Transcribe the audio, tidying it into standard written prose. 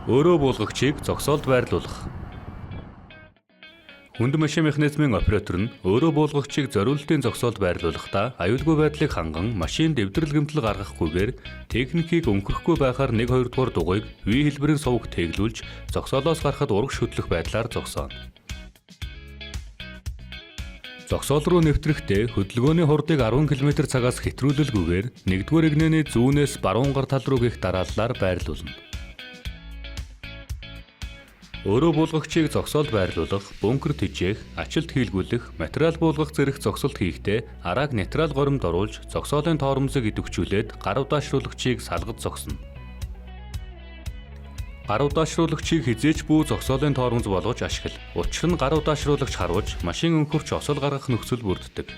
Өөрөө буулгагчийг зогсоолд байрлуулах. Хүнд машин механизмын оператор нь өөрөө буулгагчийг зориултын зогсоолд байрлуулахдаа аюулгүй байдлыг ханган машинд эвдрэл гэмтэл гаргахгүйгээр техникийг өнхөрөхгүй байхаар 1 2 дугаар дугуйг V хэлбэрийн сувагт тэглүүлж зогсоолоос гарахад урагш хөдлөх байдлаар зогсооно. Зогсоол руу нэвтрэхдээ хөдөлгөөний хурдыг 10 км цагаас хэтрүүлэлгүйгээр 1-р эгнээний зүүнээс баруун гар тал руу гих дарааллаар байрлуулна. Өөрөө буулгагчийг зогсоолд байрлуулах, бункер тэжээх, ачилт хийлгүүлэх, материал буулгах зэрэг зогсолт хийхдээ арааг нейтрал горимд оруулж зогсоолын тоормосыг идэвхжүүлээд гар удаашруулагчийг салгаж зогсно. Гар удаашруулагчийг хэзээ ч бүү зогсоолын тоормос болгож ашигла. Учир нь гар удаашруулагч харваж, машин өнхөрч осол гаргах нөхцөл бүрддэг.